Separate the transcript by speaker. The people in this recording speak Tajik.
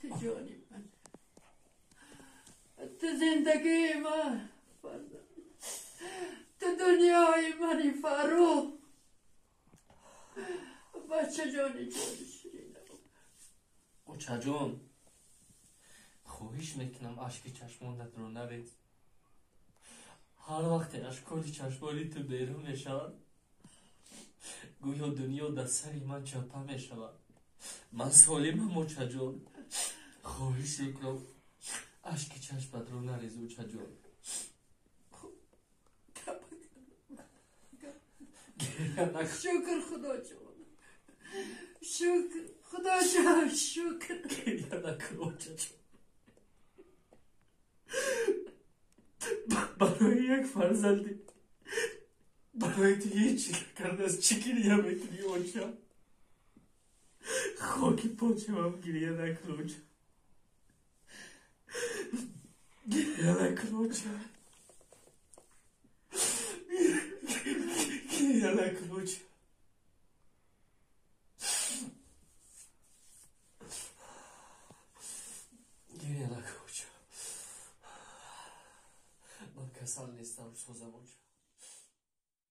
Speaker 1: Ту ҷони ман, ту зиндагии ман, ту дунёи мани, Фаррух. Бачаҷони ҷони ширинам.
Speaker 2: Очаҷон, хоҳиш мекунам, ашки чашмонатро нарез. Ҳар вақте ашкони чашмони ту берун мешавад, гӯё дунё дар сари ман чапа мешавад. Ман солимам, очаҷон. Хоҳиш мекунам, ашки чашматро нарез, очаҷон.
Speaker 1: Шукр, Худоҷон, шукр, Худоҷон, шукр.
Speaker 2: Гиря накун, очаҷон. Барои як фарзанди барои ту ҳеҷ чӣ накардааст, чӣ гиря мекунӣ, оча? Хоки почавам, гиря накун, оча, гиря накун, оча, гиря накун, оча. Гиря накун, оча. Ман касал нестам, созам, оча.